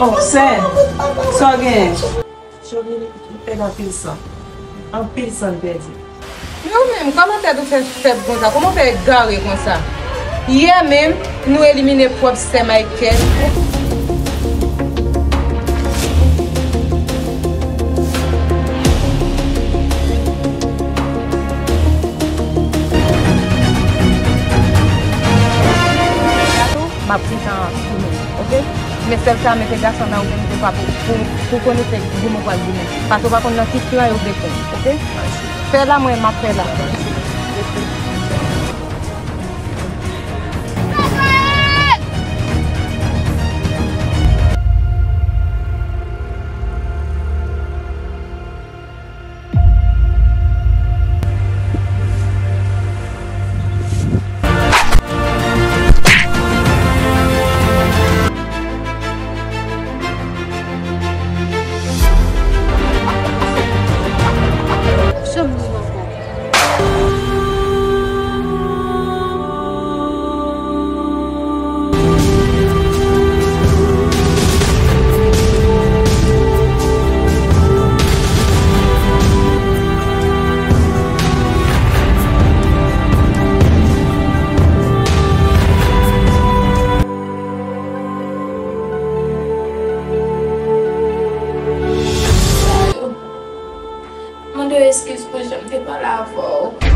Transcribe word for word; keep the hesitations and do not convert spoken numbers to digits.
Oh, sè, sa w genyen? Jovini, m pèdi anpil san. Anpil san m pèdi. Men ou menm, kòman tèt ou fè fèb konsa? Kòman w fè egare konsa? Yè menm, nou elimine pwòp sè Michael. M ap gentan tounen, oke? Men sèl sa, mete gason nan ou vin de fwa pou, pou, pou konekte goumen ou pral goumen. Paske ou pa konn nan ki plan yo vle pran, oke? Fè la, mwen, m ap fè la. Mande w eskiz pou jan m te pale avè w.